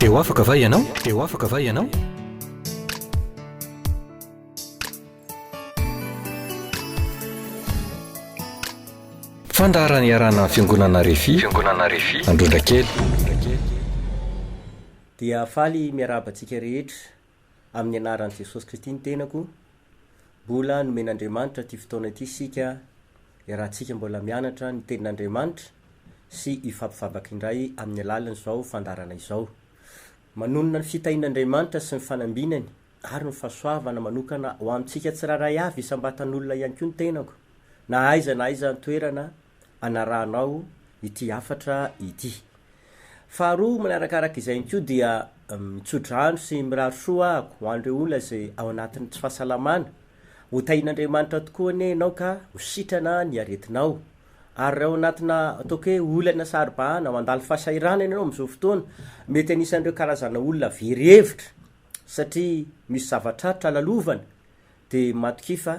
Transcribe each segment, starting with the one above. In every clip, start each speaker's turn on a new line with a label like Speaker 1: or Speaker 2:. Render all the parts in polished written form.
Speaker 1: Dia ho afaka va ianao? Dia ho afaka va ianao? Fandaharana iarahana amin'ny Fiangonana Refi, Fiangonana Refi, Androndrakely.
Speaker 2: Dia faly miarahaba antsika rehetra amin'ny anaran'i Jesosy Kristy ny tenako. Mbola nomen'Andriamanitra ity fotoana ity isika iarahantsika mbola mianatra ny tenin'Andriamanitra sy hifampivavaka indray amin'ny alalan'izao fandaharana izao. Manonona ny fitahian'Andriamanitra sy ny fanambinany ary ny fahasoavana manokana ho amintsika tsirairay avy isam-batan'olona ihany koa ny tenako, na aiza na aiza toerana anarahanao ity hafatra ity. Faharoa manarakaraka izay ihany koa dia mitso-drano sy mirary soa aho ho an'ireo olona izay ao anatin'ny tsy fahasalamana. Ho tahian'Andriamanitra tokoa anie ianao ka ho sitrana ny aretinao. Ary raha ao anatina ataoko hoe olana saro-bahana, mandalo fahasahiranana ianao amin'izao fotoana, mety anisan'ireo karazana olona very hevitra satria misy zava-tsarotra lalovana, dia matokia fa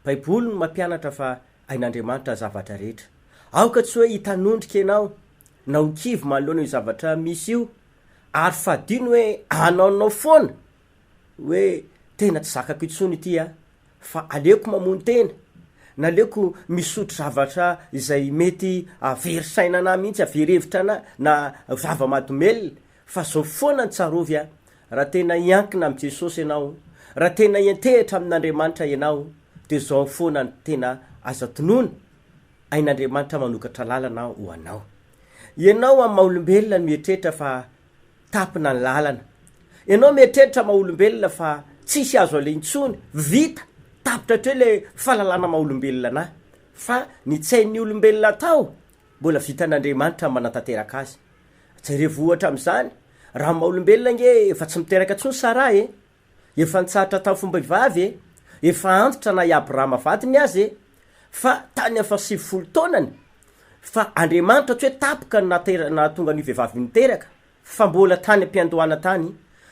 Speaker 2: Baiboly no mampianatra fa hain'Andriamanitra ny zavatra rehetra. Aoka tsy hoe hitanondrika ianao na ho kivy manoloana io zavatra misy io ary fadio ny hoe hanaonao foana hoe tena tsy zakako intsony ity a, fa aleoko mamono tena, na aleoko misotro zavatra izay mety hahavery saina anah mihitsy, hahavery hevitra anah, na zava-mahadomelina, fa zao foana no tsarovy a, raha tena hiankina amin'i Jesosy ianao, raha tena hiantehitra amin'Andriamanitra ianao, de zao foana no tena aza tonona, hain'Andriamanitra manokatra lalana ho anao. Ianao amin'ny maha olombelona no mieritreritra fa tapina ny lalana. Ianao mieritreritra maha olombelona fa tsisy azo aleha intsony, vita, tapitra hatreo ilay fahalalana maha olombelona anah. Fa ny tsy hain'ny olombelona atao, mbola vitan'Andriamanitra ny manatanteraka azy. Jerevo ohatra amin'izany, raha maha olombelona ange efa tsy miteraka intsony Sarah e! Efa nitsahatra tamin'ny fomba-vehivavy e! Efa antitra na i Abrahama vadiny aza e! Fa tany amin'ny faha-90 taonany, fa Andriamanitra tsy hoe tapoka no nahatera- nahatonga an'io vehivavy io niteraka, fa mbola tany am-piandohana tany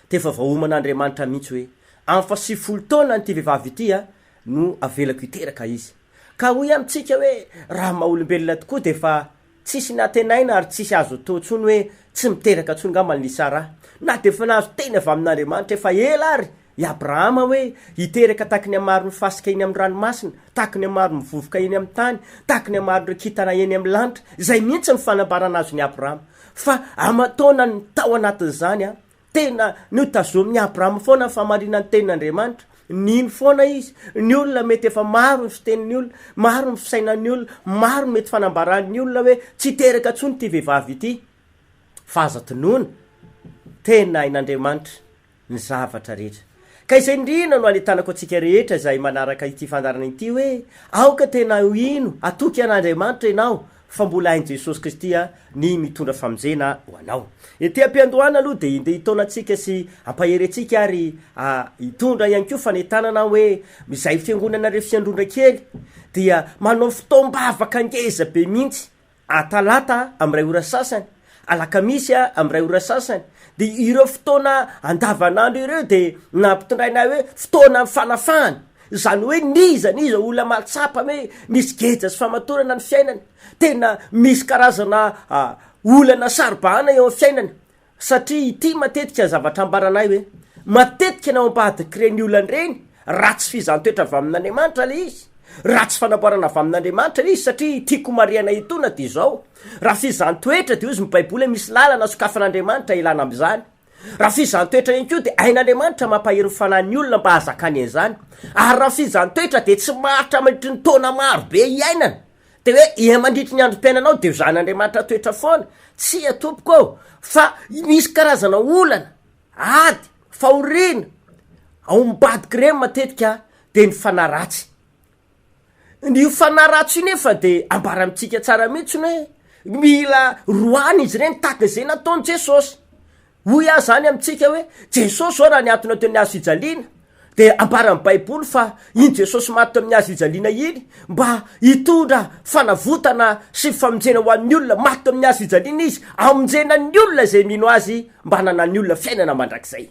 Speaker 2: dia efa voaoman'Andriamanitra mihitsy hoe, amin'ny faha-90 taonan'ity vehivavy ity a, no avelako hiteraka izy. Ka hoy amintsika hoe, raha maha-olombelona tokoa dia efa Tsisy nantenaina ary tsisy azo atao intsony hoe tsy miteraka intsony angamba ny Sarah. Na dia efa nahazo teny avy amin'Andriamanitra efa ela ary i Abrahama hoe hiteraka tahaky ny hamaron'ny fasika eny amin'ny ranomasina, tahaky ny hamaron'ny vovoka eny amin'ny tany, tahaky ny hamaron'ireo kintana eny amin'ny lanitra. Izay mihitsy ny fanambarana azon'i Abrahama. Fa aman-taonany tao anatin'izany an, Tena notazomin'i Abrahama foana ny fahamarinan'ny tenin'Andriamanitra. Nino foana izy. Ny olona mety efa maro ny fitenin'ny olona, maro ny fisainan'ny olona, maro ny mety fanambaran'ny olona hoe tsy hiteraka intsony ity vehivavy ity. Fa aza tonona. Tena hain'Andriamanitra ny zavatra rehetra. Ka izay indrindra no anentanako antsika rehetra izay manaraka ity fandaharana ity hoe aoka tena hino, hatoky an'Andriamanitra ianao fa mbola hain'i Jesosy Kristy ny mitondra famonjena ho anao. Ety am-piandohana aloha dia hindeha hitaona antsika sy hampahery antsika ary hitondra ihany koa fanentanana hoe izay fiangonana ireo fiandrondra kely dia manao fotoam-bavaka ngeza be mihitsy Atalata amin'ny iray ora sasany, alakamisy amin'ny iray ora sasany, dia ireo fotoana andavanandro ireo dia nampitondraina hoe fotoana fanafahana, izany hoe n'iza n'iza olona mahatsapa hoe misy geja sy famatorana ny fiainany, tena misy karazana olana saro-bahana eo amin'ny fiainany, Satria ity matetika zavatra ambaranay hoe, matetika ny ao ambadik'ireny olana ireny, ratsy fihizan-toetra avy amin'Andriamanitra ilay izy, ratsy fanamboarana avy amin'Andriamanitra ilay izy, satria tiako homarihana etoana dia izao, raha fihizan-toetra dia hozy ny baiboly hoe misy lalana sokafan'Andriamanitra ilana amin'izany, raha fihizan-toetra ihany koa dia hain'Andriamanitra mampahery ny fanahin'ny olona mba hahazakany an'izany, ary raha fihizan-toetra dia tsy maharitra mandritry ny taona maro be iainana, Dia hoe ia mandritry ny androm-piainanao dia ho zahan'Andriamanitra toetra foana? Tsia tompoko ô! Fa misy karazana olana, ady, fahoriana ao ambadik'ireny matetika dia ny fanahy ratsy. Io fanahy ratsy io nefa dia ambara amintsika tsara mihitsy ny hoe mila roahina izy ireny tahaka izay nataon'i Jesosy. Hoy aho izany amintsika hoe, Jesosy izao raha niantona teo amin'ny hazo fijaliana, dia ambaran'ny Baiboly fa iny Jesosy maty teo amin'ny hazo fijaliana iny mba hitondra fanavotana sy famonjena ho an'ny olona, maty teo amin'ny hazo fijaliana izy hamonjena ny olona izay mino azy mba hananan'ny olona fiainana mandrakizay.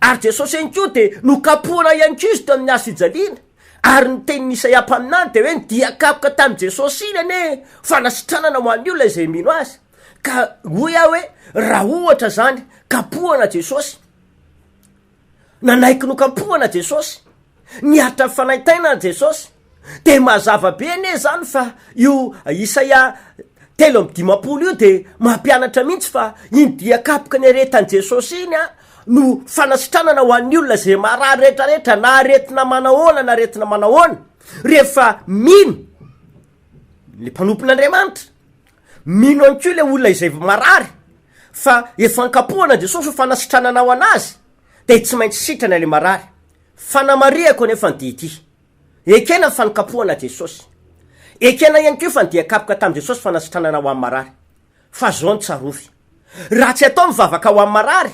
Speaker 2: Ary Jesosy ihany koa dia nokapohana ihany koa izy teo amin'ny hazo fijaliana, ary ny tenin'i Isaia mpaminany dia hoe ny dia kapoka tamin'i Jesosy iny anie fanasitranana ho an'ny olona izay mino azy. Ka hoy aho hoe, raha ohatra zany kapohana Jesosy, nanaiky nokapohana Jesosy, niaritra fanaintainana Jesosy, de mazava be anie zany fa io Isaia 53 io de mampianatra mihitsy fa iny dia kapoka niaretan'i Jesosy iny a no fanasitranana ho an'ny olona zay marary rehetrarehetra na aretina manahoana na aretina manahoana, rehefa mino le mpanompon'Andriamanitra, mino ihany koa le olona izay marary fa efa nkapohana Jesosy ho fanasitranana ho anazy de tsy maintsy sitrana le marary. Fanamarihako anefa ny dia ity, ekena ny fankapohana Jesosy, ekena ihany koa fa ny dia kapoka tamin'i Jesosy fanasitranana ho an'ny marary, fa zao no tsarovy, raha tsy atao ny vavaka ho an'ny marary,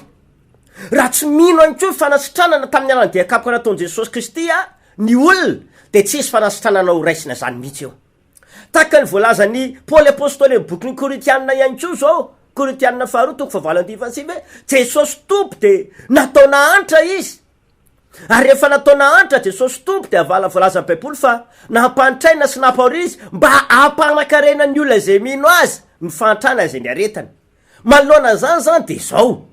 Speaker 2: raha tsy mino ihany koa ny fanasitranana tamin'ny alalan'ny dia kapoka nataon'i Jesosy Kristy ny olona dia tsy hisy fanasitranana ho raisina zany mihitsy eo. Tahaka ny voalazan'i Paoly Apostoly amin'ny bokin'ny Korintianina ihany koa izao, Korintianina faharoa toko fahavalo andininy fahasivy hoe, Jesosy Tompo dia natao nahantra Izy. Ary rehefa natao nahantra Jesosy Tompo dia avala voalazan'ny Baiboly fa nampahantraina sy nampahory Izy mba hampanan-karena ny olona izay mino Azy ny fahantrana izay niaretany. Manoloana an'izany izany dia izao,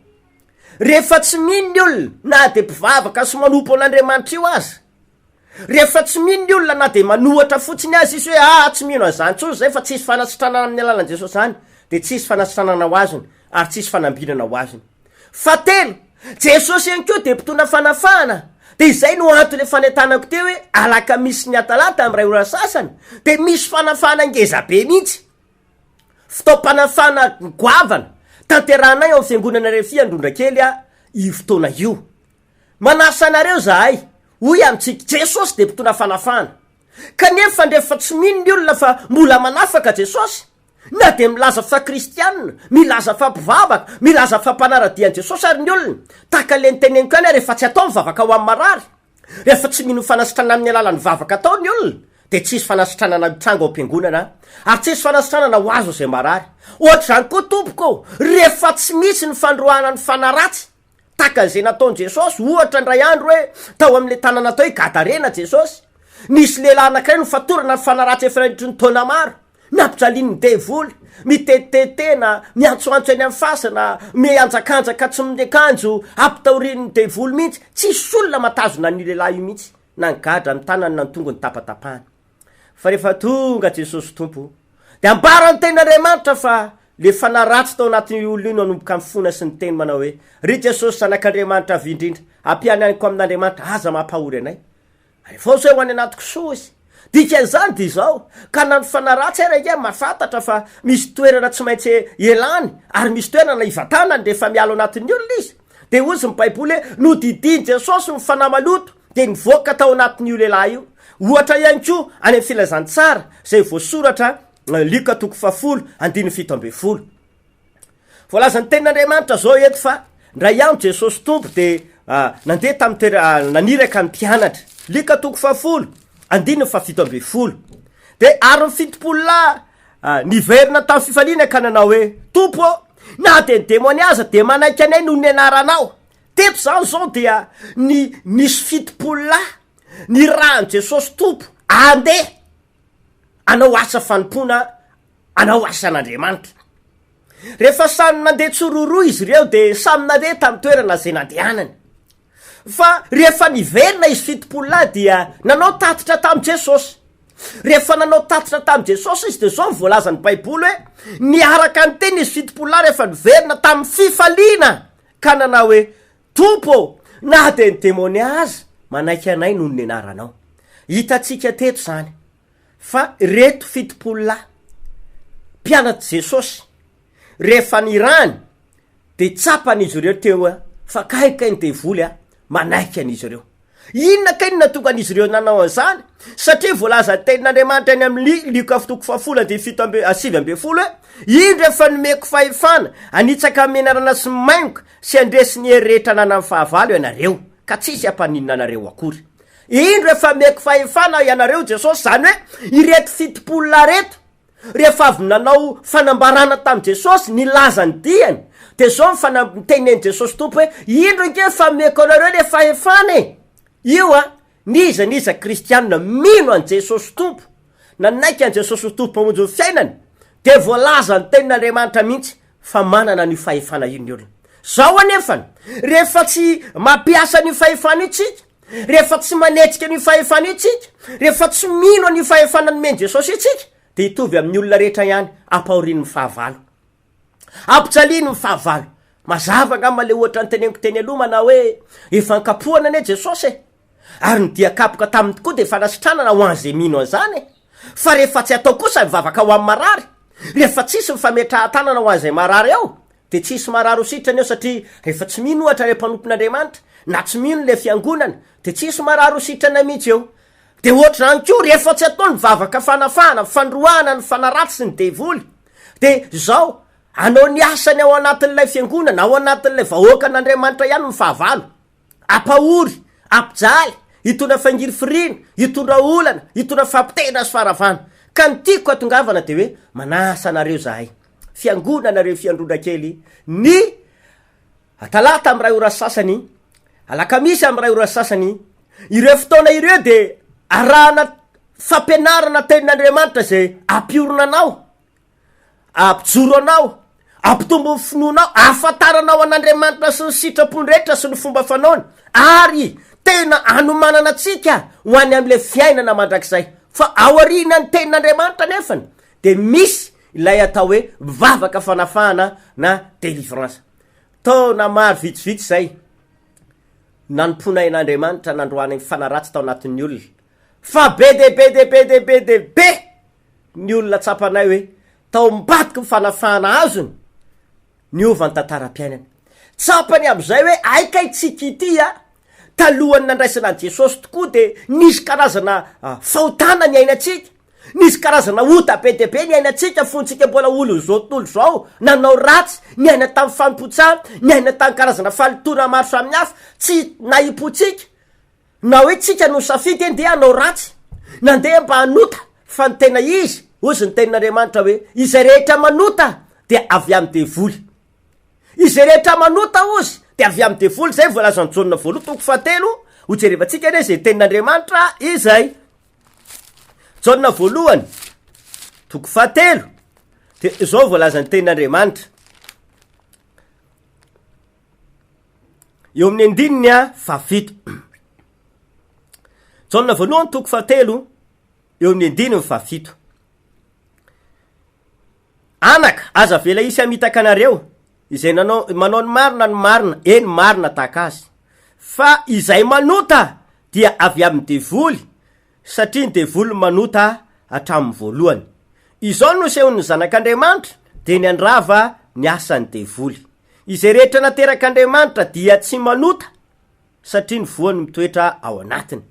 Speaker 2: rehefa tsy mino ny olona na dia mpivavaka sy manompo an'Andriamanitra io aza, Rehefa tsy mino ny olona na dia manohatra fotsiny aza izy hoe aa tsy mino an'izany intsony izay fa tsisy fanasitranana amin'ny alalan'i Jesosy izany dia tsisy fanasitranana ho azony ary tsisy fanambinana ho azony. Fahatelo, Jesosy ihany koa dia mpitondra fanafahana dia izay no antony efa nentanako teo hoe alakamisy ny atalata amin'ny iray ora sasany dia misy fanafahana ngeza be mihitsy. Fotoam-panafahana goavana tanterahanay ao amin'ny fiangonana Refi Androndrakely io fotoana io. Manasa anareo zahay, hoy amintsika, Jesosy dia mpitondra fanafahana. Kanefa rehefa tsy mino ny olona fa mbola manafaka Jesosy, na dia milaza fa kristianina, milaza fa mpivavaka, milaza fa mpanara-dia an'i Jesosy ary ny olona, tahaka ilay niteneniko ihany aho, rehefa tsy atao ny vavaka ho an'ny marary, rehefa tsy mino ny fanasitranana amin'ny alalan'ny vavaka atao ny olona, dia tsy hisy fanasitranana mitranga ao am-piangonana, ary tsy hisy fanasitranana ho azo izay marary. Ohatr'izany koa tompoko, rehefa tsy misy ny fandroahana ny fanahy ratsy, Tahaka an'izay nataon'i Jesosy, ohatra, indray andro hoe tao amin'ilay tanàna atao hoe Gadarena Jesosy. Nisy lehilahy anankiray nofatorana ny fanahy ratsy efa nandritry ny taona maro. Nampijalian'ny devoly, mitetitety tena, miantsoantso eny amin'ny fasana, mihanjakanjaka tsy miakanjo, ampitahorian'ny devoly mihitsy. Tsisy olona mahatazona an'io lehilahy io mihitsy, na ny gadra, ny tanany, na ny tongony tapatapahana. Fa rehefa tonga Jesosy Tompo, dia ambaran'ny Tenin'Andriamanitra fa le fanahy ratsy tao anatin'io olona io no nanomboka nifona sy niteny manao hoe, Ry Jesosy Zanak'Andriamanitra avy indrindra, ampianariko amin'Andriamanitra, aza mampahory anay. Alefaso hoe ho any anaty kisoa izy. Dikan'izany dia izao, ka na ny fanahy ratsy ary ange mahafantatra fa misy toerana tsy maintsy elany ary misy toerana ivatanany rehefa miala ao anatin'ny olona izy. Dia hozy ny Baiboly hoe, nodidian'i Jesosy ny fanahy maloto, dia nivoaka tao anatin'io lehilahy io. Ohatra ihany koa any amin'ny Filazantsara izay voasoratra Lioka toko fahafolo andininy 17. Voalazan'ny tenin'Andriamanitra zao eto fa ndray andro Jesosy Tompo dia nandeha tamin'ny toera naniraka ny mpianatra. Lioka toko fahafolo andininy faha-17. Dia ary ny 70 lahy niverina tamin'ny fifaliana ka nanao hoe, Tompo ô, na dia ny demony aza dia manaiky anay noho ny anaranao. Teto izany izao dia ny nisy 70 lahy nirahan'i Jesosy Tompo andeha hanao asa fanompoana, hanao asan'Andriamanitra. Rehefa samy nandeha tsiroaroa izy ireo dia samy nandeha tamin'ny toerana izay nandehanany. Fa rehefa niverina izy 70 lahy dia nanao tatitra tamin'i Jesosy. Rehefa nanao tatitra tamin'i Jesosy izy dia izao no voalazan'ny Baiboly hoe niaraka niteny izy 70 lahy rehefa niverina tamin'ny fifaliana ka nanao hoe, Tompo ô, na dia ny demonia aza manaiky anay noho ny anaranao. Hitantsika teto izany fa ireto 70 lahy mpianatr'i Jesosy, rehefa nirahany dia tsapan'izy ireo teo fa kay kay ny devoly manaiky an'izy ireo. Inona kay no nahatonga an'izy ireo nanao an'izany? Satria voalazan'ny tenin'Andriamanitra any amin'ny Lioka toko fahafolo andininy fito amby 19 hoe, Indro efa nomeko fahefana hanitsaka amin'ny menarana sy ny maingoka sy handresy ny hery rehetra ananan'ny fahavalo ianareo, ka tsy hisy hampaninona anareo akory. Indro efa omeko fahefana ianareo, Jesosy, izany hoe ireto 70 lahy ireto, rehefa avy nanao fanambarana tamin'i Jesosy, nilaza ny diany, dia izao ny fana- nitenen'i Jesosy Tompo hoe, indro ange fa omeko anareo ilay fahefana e! Io an, n'iza n'iza kristianina mino an'i Jesosy Tompo, nanaiky an'i Jesosy ho Tompo Mpamonjy ny fiainany, dia voalazan'ny tenin'Andriamanitra mihitsy. fa manana an'io fahefana io ny olona. Zao anefany, rehefa tsy mampiasa an'io fahefana io tsika, rehefa tsy manetsika an'io fahefana io tsika, rehefa tsy mino an'io fahefana nomen'i Jesosy io tsika, dia hitovy amin'ny olona rehetra ihany, ampahorian'ny fahavalo. Ampijaliany ny fahavalo. Mazava angamba le ohatra noteneniko teny aloha manao hoe, efa nikapohana anie Jesosy e! Ary ny dia kapoka taminy tokoa dia fanasitranana ho an'izay mino an'izany e! Fa rehefa tsy atao kosa ny vavaka ho an'ny marary, rehefa tsisy ny fametrahan-tanana ho an'izay marary ao, dia tsy hisy marary ho sitrana eo satria rehefa tsy mino ohatra ilay mpanompon'Andriamanitra, na tsy mino ilay fiangonana, dia tsy hisy marary ho sitrana mihitsy eo. Dia ohatr'izany koa rehefa tsy atao ny vavaka fanafahana, fandroahana ny fanahy ratsy sy ny devoly, dia izao, hanao ny asany ao anatin'ilay fiangonana, ao anatin'ilay vahoakan'Andriamanitra ihany ny fahavalo. Ampahory, ampijaly, hitondra fangirifiriana, hitondra olana, hitondra fampitehina sy faharavana. Ka ny tiako hatongavana dia hoe manasa anareo izahay, fiangonanareo fiandrona kely, ny talata amin'ny iray ora sy sasany, alakamisy amin'ny iray ora sy sasany, ireo fotoana ireo dia arahana fampianarana tenin'Andriamanitra izay ampiorina anao. Hampijoro anao, hampitombo ny finoanao, hahafantaranao an'Andriamanitra sy ny sitrapony rehetra sy ny fomba fanaony, ary tena hanomanana antsika ho any amin'ilay fiainana mandrakizay. Fa aorianan'ny tenin'Andriamanitra anefany dia misy ilay atao hoe vavaka fanafahana na délivrance. Taona maro vitsivitsy izay nanompoanay an'Andriamanitra nandroahana ny fanahy ratsy tao anatin'ny olona, fa be dia be dia be dia be dia be ny olona tsapanay hoe tao ambadiky ny fanafahana azony, niova ny tantaram-piainany. Tsapany amin'izay hoe hay kay tsika ity a! Talohan'ny nandraisana an'i Jesosy tokoa dia nisy karazana fahotana niainantsika, nisy karazana ota be dia be niainantsika fony tsika mbola olon'izao tontolo izao, nanao ratsy, niaina tamin'ny fanompoan-tsampy, niaina tamin'ny karazana fahalotoana maro samihafa, tsy nahim-pontsika. Na hoe tsika no nisafidy andeha hanao ratsy, nandeha mba hanota, fa ny tena izy, hozy ny tenin'Andriamanitra hoe, izay rehetra manota dia avy amin'ny devoly. Izay rehetra manota hozy dia avy amin'ny devoly, izay voalazan'i Jaona voalohany toko fahatelo, hojerevantsika anie izay tenin'Andriamanitra izay. Jaona voalohany toko fahatelo, dia izao voalazan'ny tenin'Andriamanitra. Eo amin'ny andininy fahafito. Jaona voalohany toko fahatelo eo amin'ny andininy fahafito. Anaka, aza avela hisy hamitaka anareo, izay nanao manao ny marina no marina, eny marina tahaka azy. Fa izay manota dia avy amin'ny devoly, satria ny devoly manota hatramin'ny voalohany. Izao no sehon'ny Zanak'Andriamanitra, dia ny handrava ny asan'ny devoly. Izay rehetra naterak'Andriamanitra dia tsy manota, satria ny voany mitoetra ao anatiny.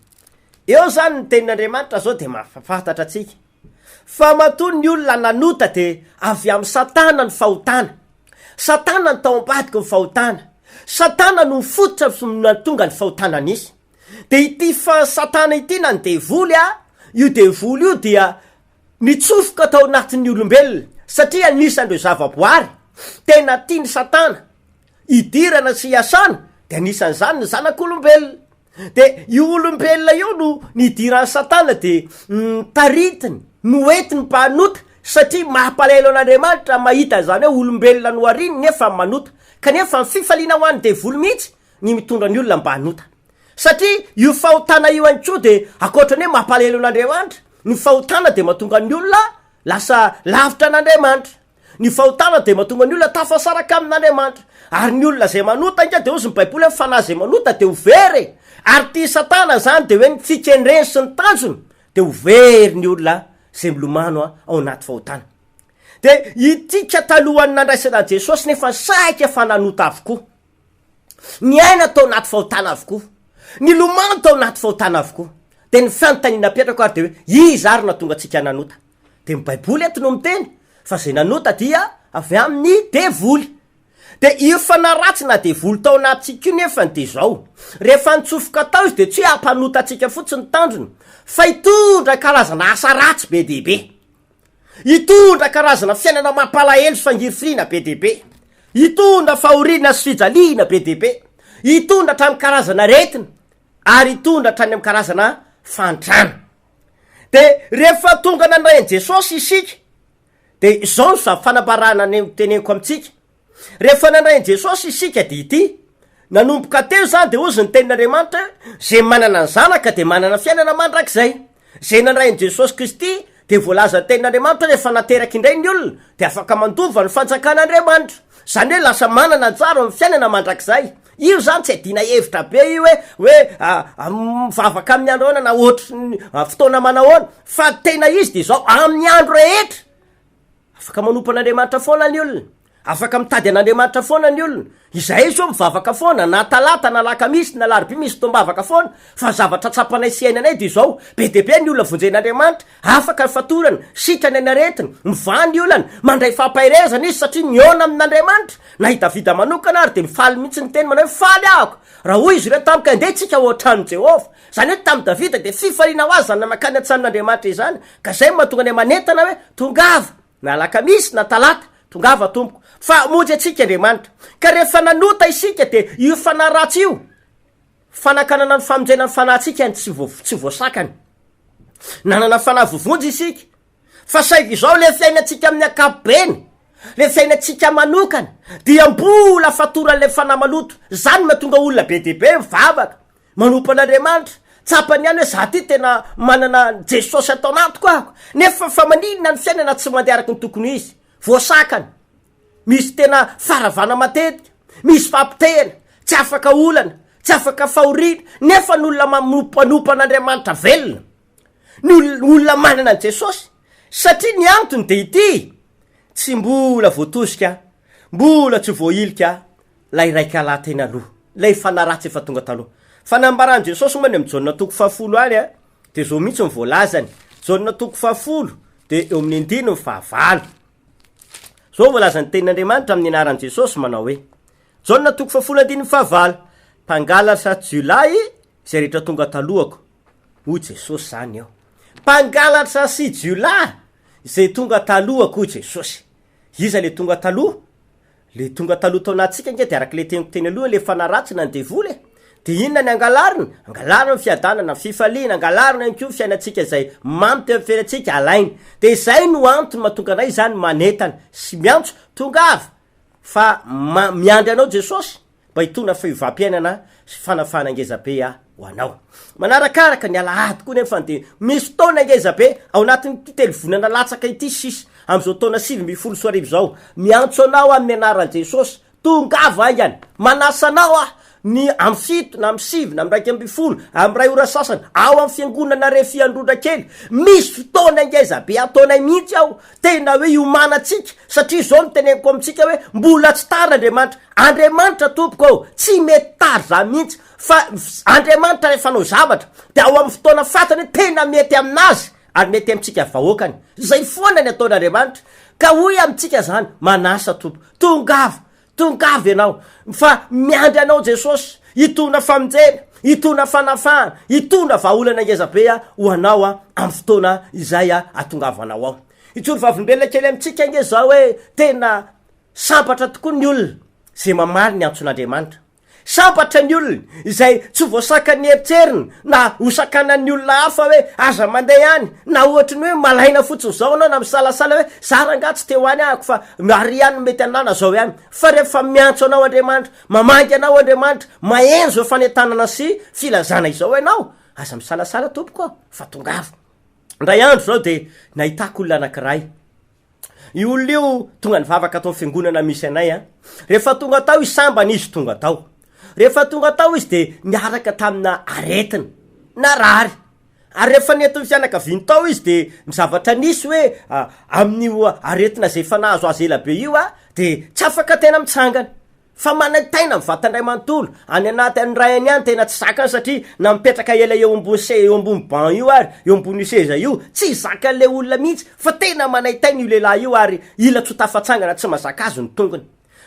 Speaker 2: Eo izany ny tenin'Andriamanitra izao dia mampahafantatra antsika fa matoa ny olona nanota dia avy amin'i Satana ny fahotana. Satana no tao ambadiky ny fahotana. Satana no fototra nahatonga ny fahotana nisy. Dia ity fa Satana ity na ny devoly a, io devoly io dia nitsofoka tao anatin'ny olombelona satria anisan'ireo zavaboary tena tian'i Satana hidirana sy hiasana dia anisan'izany ny zanak'olombelona. Dia io olombelona io no nidiran'i Satana dia notaritiny, noentiny mpanota satria mampalahelo an'Andriamanitra mahita an'izany hoe olombelona nohariny nefa manota. Kanefa ny fifaliana ho an'ny devoly mihitsy ny mitondra ny olona mba hanota. Satria io fahotana io ihany koa dia ankoatra ny hoe mampalahelo an'Andriamanitra, ny fahotana dia mahatonga ny olona lasa lavitra an'Andriamanitra. Ny fahotana dia mahatonga ny olona tafasaraka amin'Andriamanitra. Ary ny olona izay manota ange dia hozy ny Baiboly hoe ny fanahy izay manota dia ho very e. Ary ity Satana izany dia hoe ny fikendreny sy ny tanjony dia ho very ny olona izay milomano ao anaty fahotana. Dia itika talohan'ny nandraisana an'i Jesosy nefa saika fa nanota avokoa. Niaina tao anaty fahotana avokoa. Nilomano tao anaty fahotana avokoa. Dia ny fanontaniana apetrako ary dia hoe, iza ary nahatonga antsika nanota? Dia ny Baiboly eto no miteny fa izay nanota dia avy amin'ny devoly. Dia io fanahy ratsy na devoly tao anatintsika io nefany dia izao, rehefa nitsofoka tao izy dia tsy hoe hampanota antsika fotsiny ny tanjony fa hitondra karazana asa ratsy be dia be. Hitondra karazana fiainana mampalahelo sy fangirifiriana be dia be. Hitondra fahoriana sy fijaliana be dia be. Hitondra hatramin'ny karazana aretina ary hitondra hatrany amin'ny karazana fahantrana. Dia rehefa tonga nandray an'i Jesosy isika, dia izao no fanambarana teneniko amintsika. Rehefa nandray an'i Jesosy isika dia ity, nanomboka teo izany dia hozy ny tenin'Andriamanitra hoe, Izay manana ny Zanaka dia manana fiainana mandrakizay. Izay nandray an'i Jesosy Kristy dia voalazan'ny tenin'Andriamanitra hoe rehefa nateraka indray ny olona dia afaka mandova ny fanjakan'Andriamanitra. Izany hoe lasa manana anjara amin'ny fiainana mandrakizay. Io izany tsy adiana hevitra be io hoe hoe mivavaka amin'ny andro ahoana na ohatry ny fotoana manahoana fa tena izy dia izao amin'ny andro rehetra. Afaka manompo an'Andriamanitra foana ny olona. Afaka mitady an'Andriamanitra foana ny olona. Izahay izao mivavaka foana, na talata, na alakamisy, na alarobia misy fotoam-bavaka foana. Fa ny zavatra tsapanay sy iainanay dia izao, be dia be ny olona vonjen'Andriamanitra, afaka ny fatorana, sitrana ny aretina, mivaha ny olana, mandray fampaherezana izy satria mihaona amin'Andriamanitra. Na i Davida manokana ary dia mifaly mihitsy niteny manao hoe, Faly ahako, raha hoy izy ireo tamiko, Andeha isika ho ao an-tranon'i Jehovah. Izany hoe tamin'i Davida dia fifaliana ho azy izany namakany an-tranon'Andriamanitra izany, ka izay no mahatonga anay manentana hoe, Tongava! Na alakamisy na talata, tongava tompoko, fa hamonjy antsika Andriamanitra. Ka rehefa nanota isika dia io fanahy ratsy io, fanakanana ny famonjena ny fanahintsika ny tsy tsy voasakana. Nanana fanahy voavonjy isika, fa saingy izao le fiainantsika amin'ny ankapobeny, le fiainantsika manokana, dia mbola fatoran'ilay fanahy maloto. Izany no mahatonga olona be dia be mivavaka, Manompo an'Andriamanitra, tsapany ihany hoe za ty tena manana an'i Jesosy ato anatiko aho, nefa fa maninona ny fiainana tsy mandeha araka ny tokony ho izy? Voasakana, misy tena faharavana matetika, misy fampotehana, tsy afaka olana, tsy afaka fahoriana, nefa ny olona manompo manompo an'Andriamanitra velona, ny olona manana an'i Jesosy, satria ny antony dia ity, tsy mbola voatosika, mbola tsy voahilika Ilay raikalahy teny aloha, ilay fanahy ratsy efa tonga taloha. Fa nambaran'i Jesosy moa any amin'ny Jaona toko fahafolo any dia izao mihitsy ny voalazany. Jaona toko fahafolo dia eo amin'ny andininy fahavalo. Izao voalazan'ny tenin'Andriamanitra amin'ny anaran'i Jesosy manao hoe, Jaona toko fahafolo andininy fahavalo, Mpangalatra jiolahy izay rehetra tonga talohako, hoy Jesosy izany eo. Mpangalatra sy jiolahy izay tonga talohako, hoy Jesosy. Iza le tonga taloha? Le tonga taloha tao anatintsika ange de araka le teniko teny aloha le fanahy ratsy na ny devoly e! De inona ny angalariny? Angalariny ny fiadanana, ny fifaliana, angalariny ihany koa ny fiainantsika izay mamy teo amin'ny fiainantsika, alainy. De izay no antony mahatonga anay izany manentana sy miantso, tongava fa ma- miandry anao Jesosy. mba hitondra fiovam-piainana sy fanafahana ngezabe ho anao. Manarakaraka ny alahady koa nefa dia misy fotoana ngezabe ao anatin'ity telovolana latsaka ity sisa amin'izao taona 2019 izao. Miantso anao amin'ny anaran'i Jesosy, tongava haingana. Manasa anao aho ny amin'ny 7 na amin'ny 9 na amin'ny 11 amin'ny 1 ora sasany ao amin'ny fiangonana Refi Androndrakely. Misy fotoana ngezabe ataonay mihitsy ao Tena hoe iomanantsika, satria izao no teneniko amintsika hoe mbola tsy tara Andriamanitra. Andriamanitra tompoko ô, tsy mety tara izany mihitsy, fa Andriamanitra rehefa hanao zavatra dia ao amin'ny fotoana fantany hoe tena mety aminazy ary mety amintsika vahoakany. Izay foana ny ataon'Andriamanitra. Ka hoy amintsika izany, manasa Tompo, tongava, Tongava ianao, fa miandry anao Jesosy, hitondra famonjena, hitondra fanafahana, hitondra vahaolana ngeza be ho anao amin'ny fotoana izay ahatongavanao ao. Hijoro vavolombelona kely amintsika ange izao hoe tena sambatra tokoa ny olona izay mamaly ny antson'Andriamanitra. Sambatra ny olona izay tsy voasakan'ny eritreriny na hosakanan'ny olona hafa hoe aza mandeha any na ohatry ny hoe malaina fotsiny izao ianao na misalasala hoe za rangaha tsy te ho any ahako fa ary ihany no mety anah na zao ihany fa rehefa miantso anao Andriamanitra, mamangy anao Andriamanitra, maheno izao fanentanana sy filazana izao ianao, aza misalasala tompoko ô fa tongava. Indray andro izao dia nahitako olona anankiray. Io olona io tonga nivavaka tao fiangonana misy anay an. Rehefa tonga tao izy sambany izy tonga tao. Rehefa tonga tao izy de niaraka tamina aretina, narary. Ary rehefa nentin'ny fianakaviany tao izy de ny zavatra nisy hoe amin'io aretina zay efa nahazo azy ela be io an, de tsy afaka tena mitsangana. Fa manaintaina ny vatany iray manontolo, any anaty any iray any any tena tsy zakany satria na mipetraka ela eo ambony se- eo ambony banc io ary, eo ambonin'io seza io, tsy zakan'ilay olona mihitsy fa tena manaintaina io lehilahy io ary ila tsy ho tafatsangana tsy mahazaka azy ny tongony.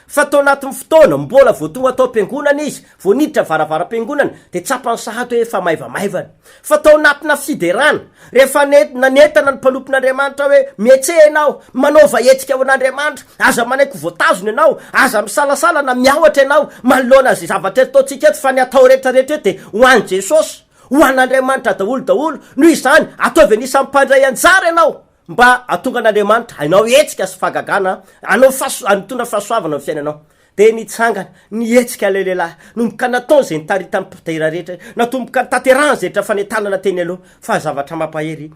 Speaker 2: Fa tao anatin'ny fotoana, mbola vao tonga tao am-piangonana izy, vao niditra varavaram-piangonana dia tsapany sahady hoe efa maivamaivana. Fa tao anatina fiderana, rehefa nanentana ny mpanompon'Andriamanitra hoe, Mihetseha ianao, manaova hetsika ho an'Andriamanitra, aza manaiky ho voatazona ianao, aza misalasala na miahotra ianao manoloana izay zavatra ataontsika eto, fa ny atao rehetra rehetra eto dia ho an'i Jesosy, ho an'Andriamanitra daholo daholo. Noho izany, ataovy anisan'ny mpandray anjara ianao, mba hahatonga an'Andriamanitra hanao hetsika sy fahagagana, hanao fahaso-, hitondra fahasoavana amin'ny fiainanao. Dia nitsangana, nihetsika ilay lehilahy. Nomboka nataony izay nitaritan'ny mpitera rehetra, natomboka nitaterahany izay rehetra fanentanana teny aloha. Fa zavatra mampahery,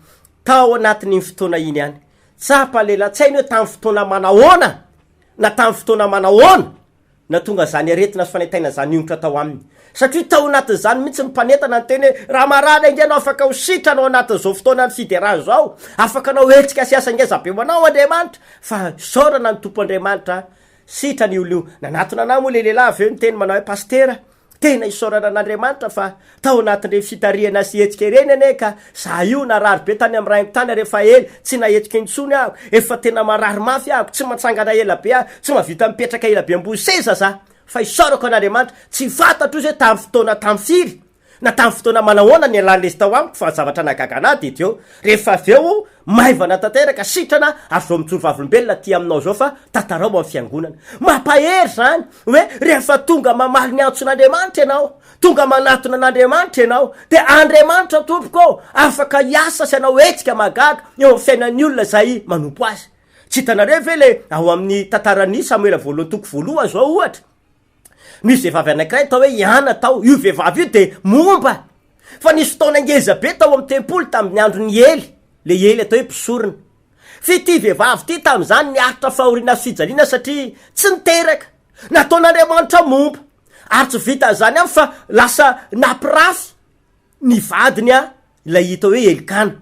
Speaker 2: tao anatin'iny fotoana iny ihany, tsapa ilay lehilahy, tsy hainy hoe tamin'ny fotoana manahoana na tamin'ny fotoana manahoana, Nahatonga izany aretina sy fanaintainana izany hiongotra tao aminy. Satria tao anatin'izany mihitsy ny mpanentana niteny hoe, Raha marary ange ianao, afaka ho sitrana ao anatin'izao fotoanan'ny fiderana izao. Afaka hanao hetsika sy asa ngeza be ho anao Andriamanitra. Fa isaorana ny Tompo Andriamanitra, sitrana io olona io. Nanatona anah moa ilay lehilahy avy eo niteny manao hoe, Pasitera, Tena isaorana an'Andriamanitra fa tao anatin'ireny fitarihana sy hetsika ireny anie ka za io narary be tany amin'ny rainiko tany ary efa ela tsy nahetsika intsony aho, efa tena marary mafy aho, tsy matsangana ela be aho, tsy mahavita mipetraka ela be ambony seza za, fa isaorako an'Andriamanitra, tsy fantatro izy hoe tamin'ny fotoana tamin'ny firy na tamin'ny fotoana manahoana nialan'ilay izy tao amiko fa ny zavatra nahagaga anah dia teo rehefa avy eo Maivana tanteraka, sitrana ary zao mijoro vavolombelona aty aminao zao fa tantarao amin'ny fiangonana. Mampahery zany hoe rehefa tonga mamaly ny antson'Andriamanitra ianao, tonga manatona an'Andriamanitra ianao, dia Andriamanitra tompoko ô, afaka hiasa sy hanao hetsika mahagaga eo amin'ny fiainan'ny olona izay manompo azy. Tsy hitanareo ve le ao amin'ny tantaran'i Samoela voalohany toko voalohany zao ohatra? Nisy vehivavy anankiray atao hoe i Ana tao. Io vehivavy io dia momba. Fa nisy fotoana ngeza be tao amin'ny tempoly tamin'ny andron'i Ely, ilay Ely atao hoe mpisorona. Fa ity vehivavy ity tamin'izany niaritra fahoriana sy fijaliana satria tsy niteraka. Nataon'Andriamanitra momba. Ary tsy vitan'izany ihany fa lasa nampirafy ny vadiny ilay hita hoe Elkana.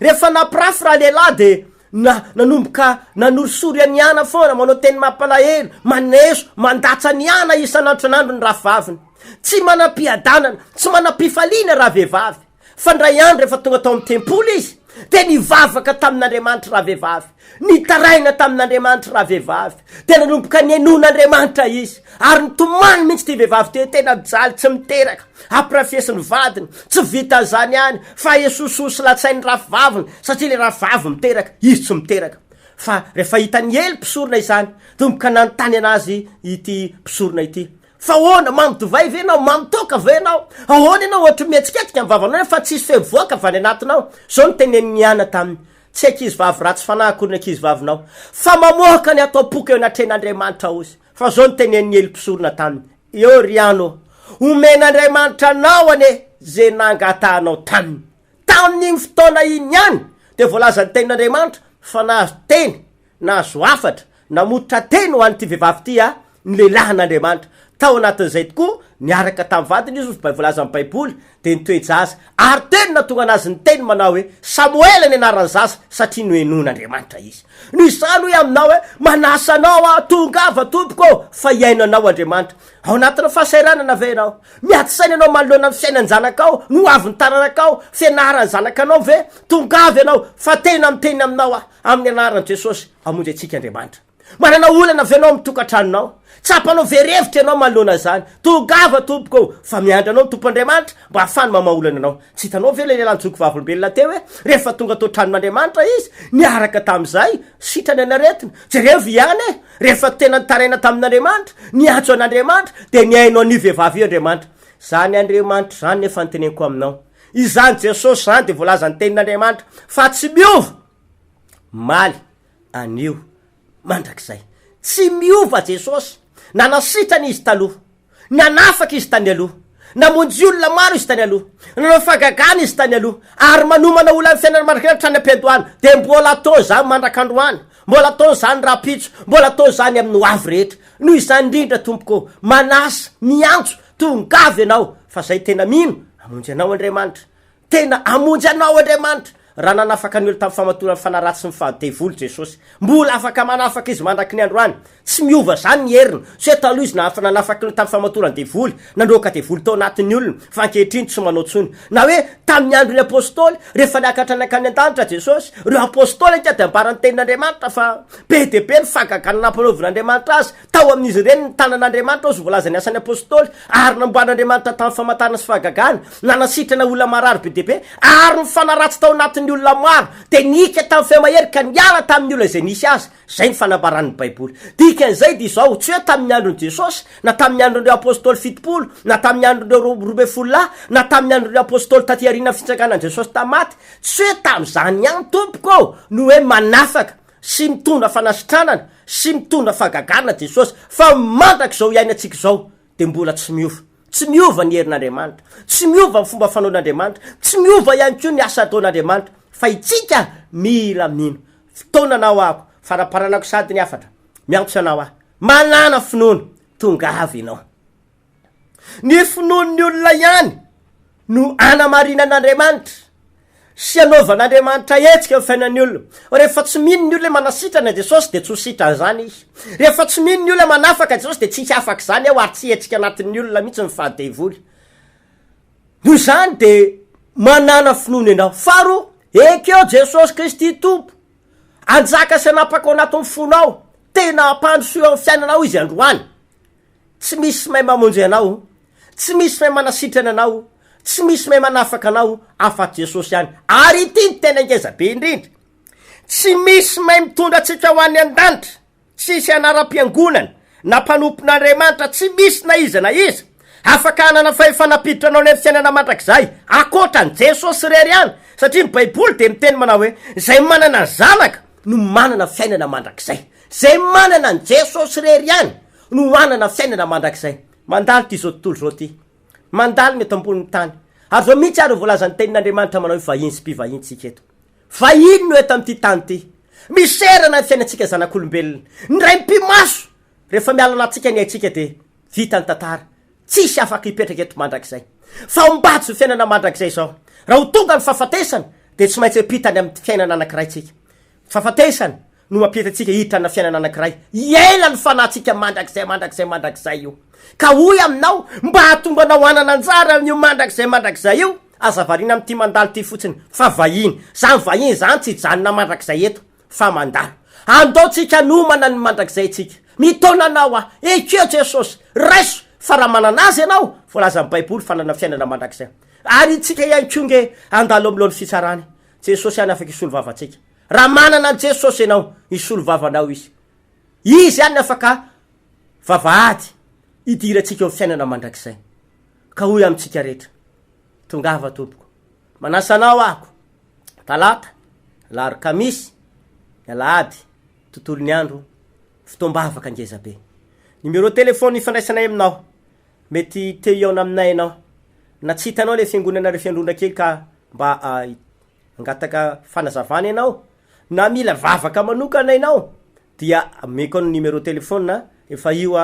Speaker 2: Rehefa nampirafy ralehilahy dia na nanomboka nanorisory an'i Ana foana, manao teny mampalahelo, maneso, mandatsa an'i Ana isan'andro isan'andro ny rafivaviny. Tsy manam-piadanana, tsy manam-pifaliana ravehivavy. Fa indray andro rehefa tonga tao amin'ny tempoly izy dia nivavaka tamin'Andriamanitra ravehivavy. Nitaraina tamin'Andriamanitra ravehivavy. Dia nanomboka nihainoan'Andriamanitra izy. Ary nitomany mihitsy ity vehivavy ity hoe tena mijaly, tsy miteraka. Ampirafesin'ny vadiny. Tsy vitan'izany ihany fa esoeso sy latsain'ny rafivaviny satria ilay rafivavy miteraka, izy tsy miteraka. Fa rehefa hitan'i Ely mpisorona izany, tomboka nanontany an'azy ity mpisorona ity, Fa ahoana, mamo divay ve ianao? Mamo toaka ve ianao? Ahoana ianao ohatry ny mihetsiketsika ny vavanao nefa tsisy feo mivoaka avy any anatinao? Izao no tenenin'i Ana taminy, Tsy ankizivavy ratsy fanahy akory ny ankizivavinao, fa mamoaka ny ato am-poko eo anatrehan'Andriamanitra hozy. Fa izao no tenenin'i Ely mpisorona taminy, Eo ry Ana ô, omen'Andriamanitra anao anie izay nangatahanao taminy. Tamin'iny fotoana iny ihany dia voalazan'ny tenin'Andriamanitra fa nahazo teny Nahazo hafatra, namototra teny ho an'ity vehivavy ity aho, ny lehilahin'Andriamanitra. Tao anatin'izay tokoa, niaraka tamin'ny vadiny izy, hoy voalazan'ny Baiboly, dia nitoe-jaza. Ary teny nahatonga an'azy niteny manao hoe, Samoela ny anaran'ny zaza, satria nohenoin'Andriamanitra izy. Noho izany hoy aminao hoe, Manasa anao aho, tongava, tompoko ô, fa hihaino anao Andriamanitra. Ao anatin'ny fahasahiranana ve ianao? Miady saina ianao manoloana ny fiainan-janakao, ny hoavin'ny taranakao, fianaran'ny zanakanao ve? Tongava ianao, fa tena miteny aminao aho. Amin'ny anaran'i Jesosy, hamonjy antsika Andriamanitra. Manana olana ve ianao amin'ny tokantranonao? Tsapanao very hevitra ianao manoloana izany? Tongava tompoko ô, fa miandry anao ny Tompo Andriamanitra mba hahafahany mamaha olana anao. Tsy hitanao ve ilay lehilahy nijoko vavolombelona teo hoe rehefa tonga tao an-tranon'Andriamanitra izy, niaraka tamin'izay, sitrana ny aretina. Jereo ihany e! Rehefa tena nitaraina tamin'Andriamanitra, niantso an'Andriamanitra, dia nihaino an'io vehivavy io Andriamanitra. Izany Andriamanitra izany nefa no teneniko aminao. Izany Jesosy izany dia voalazan'ny tenin'Andriamanitra fa tsy miova. Omaly, anio, mandrakizay. Tsy miova Jesosy. Nanasitrana Izy taloha. Nanafaka Izy tany aloha. Namonjy olona maro Izy tany aloha. Nanao fahagagana Izy tany aloha. Ary manomana olona amin'ny fiainana mandrakizay hatrany am-piandohana. Dia mbola ataony izany mandrak'androany. Mbola ataony izany rahampitso. Mbola ataony izany amin'ny ho avy rehetra. Noho izany indrindra, Tompoko ô, manasa, miantso, tongava Ianao, fa izay tena mino, hamonjy anao Andriamanitra. Tena hamonjy anao Andriamanitra! Raha nanafaka ny olona tamin'ny famatoran'ny fanahy ratsy sy ny faha devoly Jesosy, mbola afaka manafaka Izy mandraky ny androany. Tsy miova izany ny heriny. Tsy hoe taloha Izy nahafa nanafaka ny olona tamin'ny famatoran'ny devoly, nandroaka devoly tao anatin'ny olona, fa ankehitriny tsy manao intsony. Na hoe tamin'ny andron'ny Apostoly, rehefa niakatra nankany an-danitra Jesosy, ireo Apostoly ange dia ambaran'ny Tenin'Andriamanitra fa be dia be ny fahagagana nampanaovin'Andriamanitra azy, Tao amin'izy ireny ny tanan'Andriamanitra, hozy voalazan'ny Asan'ny Apostoly, ary namboarin'Andriamanitra tamin'ny famantarana sy fahagagana, nanasitrana olona marary be dia be, ary ny fanahy ratsy tao anatin'ny olona maro dia nihika tamin'ny feo mahery ka niala tamin'ny olona izay nisy azy. Izay ny fanambaran'ny Baiboly. Dikan'izay dia izao, tsy hoe tamin'ny andron'i Jesosy, na tamin'ny andron'ireo Apostoly 70, na tamin'ny andron'ireo 12 lahy, na tamin'ny andron'ireo Apostoly taty aorian'ny fitsanganan'i Jesosy tamin'ny maty, tsy hoe tamin'izany ihany, tompoko ô, no hoe manafaka. sy mitondra fanasitranana sy mitondra fahagagana Jesosy fa mandrak'izao iainantsika izao dia mbola tsy miova. Tsy miova ny herin'Andriamanitra, tsy miova ny fomba fanaon'Andriamanitra, tsy miova ihany koa ny asa ataon'Andriamanitra fa itsika mila mino. Fotoana anao aho, faramparanako sady ny hafatra, miantso anao aho, manàna finoana, tongava ianao. Ny finoan'ny olona ihany no anamarinan'Andriamanitra sy anaovan'Andriamanitra hetsika amin'ny fiainan'ny olona. Rehefa tsy mino ny olona hoe manasitrana Jesosy dia tsy ho sitrana izany izy. Rehefa tsy mino ny olona hoe manafaka Jesosy dia tsy hisy afaka izany ao ary tsy hihetsika anatin'ny olona mihitsy ny fahadevoly. Noho izany dia manàna finoana ianao. Faharoa, ekeo Jesosy Kristy Tompo hanjaka sy hanapaka ao anatin'ny fonao. Tena hampandroso eo amin'ny fiainanao Izy androany. Tsy misy mahay mamonjy anao, tsy misy mahay manasitrana anao, tsy misy mahay manafaka anao afa-tsy Jesosy ihany. Ary ity no tena ngeza be indrindra, tsy misy mahay mitondra antsika ho any an-danitra, tsisy anaram-piangonana na mpanompon'Andriamanitra, tsy misy na iza na iza afaka hanana fahefana hampiditra anao any amin'ny fiainana mandrakizay ankoatra an'i Jesosy irery ihany, satria ny Baiboly dia miteny manao hoe, izay manana Zanaka no manana fiainana mandrakizay. Izay manana an'i Jesosy irery ihany no hanana fiainana mandrakizay. Mandalo ity izao tontolo izao ity. Mandalo ny eto ambonin'ny tany. Ary izao mihitsy ary no voalazan'ny tenin'Andriamanitra manao hoe vahiny sy mpivahiny tsika eto. Vahiny no eto amin'ity tany ity. Miserana ny fiainantsika zanak'olombelona. Ny ray mpimaso, rehefa miala anatintsika ny aintsika dia vita ny tantara. Tsisy afaka hipetraka eto mandrakizay. Fa ombajo ny fiainana mandrakizay izao. Raha ho tonga ny fahafatesana dia tsy maintsy hiampita any amin'ny fiainana anankiray tsika. Fahafatesana no mampita antsika hiditra amina fiainana anankiray. Hiaina ny fanahintsika mandrakizay, mandrakizay, mandrakizay io. Ka hoy aminao, mba hahatonga anao hanana anjara amin'io mandrakizay, mandrakizay io, aza variana amin'ity mandalo ity fotsiny, fa vahiny. Izany vahiny izany tsy hijanona mandrakizay eto, fa mandalo. Andao tsika hanomana ny mandrakizay tsika. Mitaona anao aho. Ekeo Jesosy. Raiso, fa raha manana Azy ianao, voalazan'ny Baiboly fa hanana fiainana mandrakizay. Ary itsika ihany koa nge handalo amin'ny lohan'ny fitsarana. Jesosy ihany afaka hisolo vava antsika. Raha manana an'i Jesosy ianao, hisolo vava anao Izy. Izy ihany no afaka vavahady hidirantsika eo amin'ny fiainana mandrakizay. Ka hoy amintsika rehetra, tongava tompoko. Manasa anao aho, talata, larokamisy, ny alahady, tontolon'ny andro, fotoam-bavaka ngeza be. Numéro téléphone ifandraisanay aminao, mety te hihaona aminay ianao, na tsy hitanao ilay fiangonana ry fiandrondra kely ka mba Hangataka fanazavana ianao na mila vavaka manokana ianao dia omeko anao numéro téléphone efa io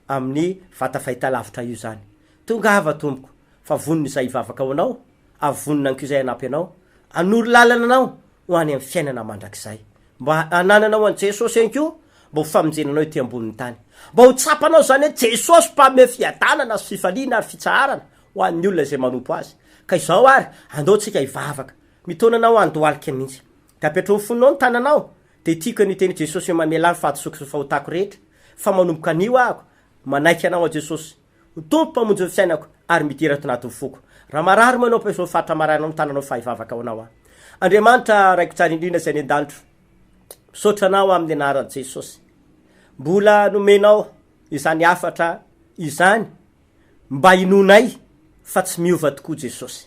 Speaker 2: amin'ny vata fahitalavitra io zany. Tongava tompoko fa vonona izahay hivavaka ho anao ary vonona ihany koa izahay hanampy anao hanoro lalana anao ho any amin'ny fiainana mandrakizay. Mba hanananao an'i Jesosy ihany koa mba ho famonjena anao ety ambonin'ny tany. Mba ho tsapanao izany hoe Jesosy mpanome fiadanana sy fifaliana ary fitsaharana ho an'ny olona izay manompo Azy. Ka izao ary, andao tsika hivavaka. Mitaona anao handohalika mihitsy. Dia apetraho ny fonao ny tananao, dia tiako anio teny Jesosy hoe mamelà ny fahadisoako sy ny fahotako rehetra, fa manomboka anio aho, manaiky Anao aho Jesosy, ho Tompo Mpamonjy ny fiainako, ary midira ato anatin'ny foko. Raha marary moa ianao, apetraho ny faritra mararinao ny tananao fa hivavaka ho anao aho. Andriamanitra, Raiko tsara indrindra izay any an-danitro, misaotra Anao aho amin'ny anaran'i Jesosy. Mbola nomenao izany hafatra izany. Mba inoanay fa tsy miova tokoa Jesosy.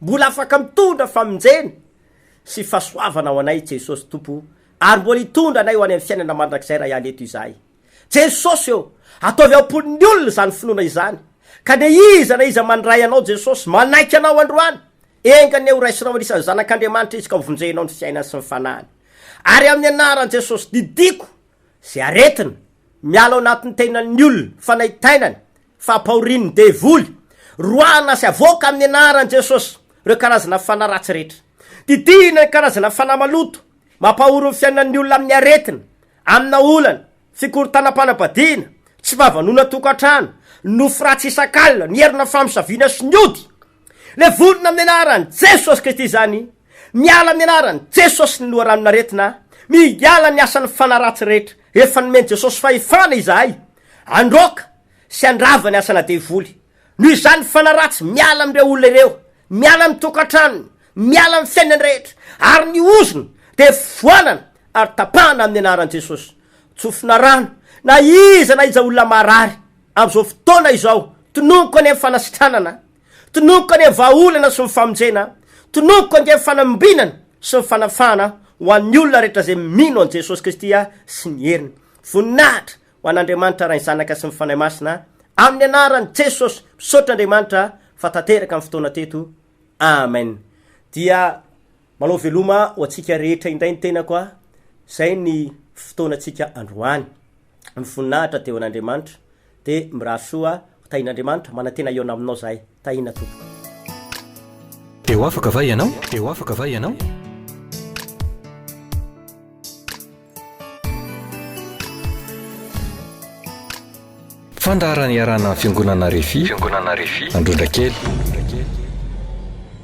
Speaker 2: Mbola afaka mitondra famonjena sy fahasoavana ho anay Jesosy Tompo ary mbola hitondra anay ho any amin'ny fiainana mandrakizay raha hiala eto izahay. Jesosy ô, ataovy ao am-pon'ny olona izany finoana izany, ka na iza na iza mandray Anao Jesosy, manaiky Anao androany, enga anie ho raisinao anisan'ny zanak'Andriamanitra izy ka ho vonjenao ny fiainany sy ny fanahiny. Ary amin'ny anaran'i Jesosy, didiko izay aretina, Miala ao anatin'ny tenan'ny olona, fanaintainana, fampahorian'ny devoly, roahana sy avoaka amin'ny anaran'i Jesosy ireo karazana fanahy ratsy rehetra. Didihina ny karazana fanahy maloto, mampahory ny fiainan'ny olona amin'ny aretina, amina olana, fikorontanam-panambadiana, tsy fahavanona tokantrano, nofy ratsy isak'alina, ny herina famosaviana sy ny ody. Levonina amin'ny anaran'i Jesosy Kristy izany, miala amin'ny anaran'i Jesosy ny loharanon'aretina, miala ny asan'ny fanahy ratsy rehetra. Efa nomen'i Jesosy fahefana izahay handroaka sy handrava ny asana devoly. Noho izany fanahy ratsy miala amin'ireo olona ireo, miala amin'ny tokantranony, miala amin'ny fiainany rehetra, ary ny ozona dia foanana ary tapahana amin'ny anaran'i Jesosy. Tsofina rano na iza na iza olona marary amin'izao fotoana izao, tononiko anie ny fanasitranana, tononiko anie ny vahaolana sy ny famonjena, tononiko ange ny fanambinana sy ny fanafahana. ho an'ny olona rehetra izay mino an'i Jesosy Kristy sy ny heriny. Voninahitra ho an'Andriamanitra Ray Zanaka sy ny Fanahy Masina amin'ny anaran'i Jesosy. Misaotra Andriamanitra fa tanteraka ny fotoana teto. Amen. Dia manao veloma ho antsika rehetra indray ny tenako a. Izay ny fotoanantsika androany. Ny voninahitra dia ho an'Andriamanitra. Dia mirary soa ho tahin'Andriamanitra. Manantena hihaona aminao zahay. Tahina tompoko.
Speaker 1: Dia ho afaka va ianao? Dia ho afaka va ianao? Fandaharana iarahana amin'ny Fiangonana Refi, Fiangonana Refi, Androndrakely.